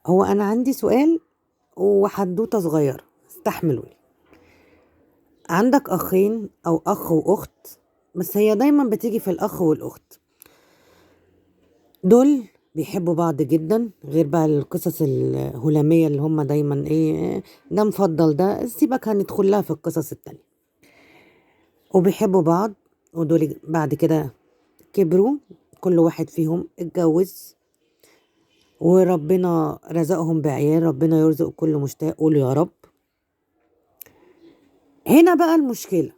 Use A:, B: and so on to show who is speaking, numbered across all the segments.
A: هو أنا عندي سؤال وحدوتة صغيرة، استحملوني. عندك أخين أو أخ وأخت، بس هي دايما بتيجي في الأخ والأخت. دول بيحبوا بعض جدا، غير بقى القصص الهلامية اللي هم دايما إيه ده مفضل ده، سيبك هندخل لها في القصص التانية. وبيحبوا بعض، ودول بعد كده كبروا، كل واحد فيهم اتجوز وربنا رزقهم بعيال، ربنا يرزق كل مشتاق، قولوا يا رب. هنا بقى المشكلة،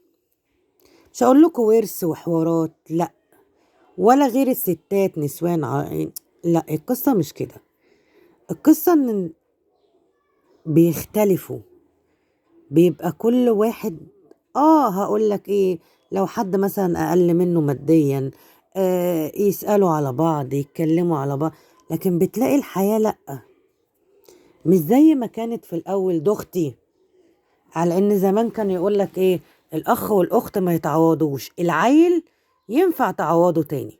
A: مش هقول لكم ورث وحوارات، لا، ولا غير الستات نسوان لا، القصة مش كده. القصة ان بيختلفوا، بيبقى كل واحد هقول لك ايه، لو حد مثلا اقل منه ماديا يسألوا على بعض، يتكلموا على بعض، لكن بتلاقي الحياة لا، مش زي ما كانت في الاول. دختي على ان زمان كان يقول لك ايه، الاخ والاخت ما يتعوضوش، العيل ينفع تعوضه تاني.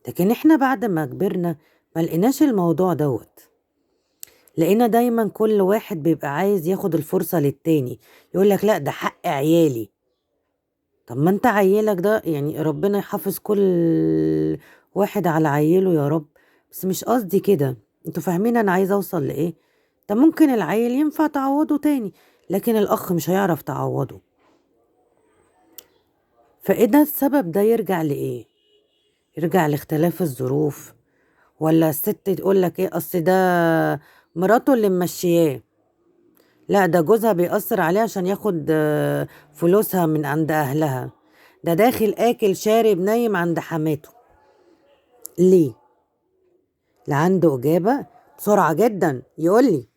A: لكن احنا بعد ما كبرنا ما لقيناش الموضوع دوت، لقينا دايما كل واحد بيبقى عايز ياخد الفرصة للتاني، يقول لك لا ده حق عيالي. طب ما انت عيالك ده، يعني ربنا يحافظ كل واحد على عيله يا رب، بس مش قصدي كده، انتوا فاهمين انا عايزة اوصل لايه. طب ممكن العيل ينفع تعوضه تاني، لكن الاخ مش هيعرف تعوضه. فايه ده السبب؟ ده يرجع لايه؟ يرجع لاختلاف الظروف، ولا الست تقول لك ايه اصل ده مراته اللي ممشياه، لا ده جوزها بيأثر عليها عشان ياخد فلوسها من عند اهلها، ده داخل اكل شارب نايم عند حماته. ليه؟ لا عنده اجابة بسرعة جدا يقول لي.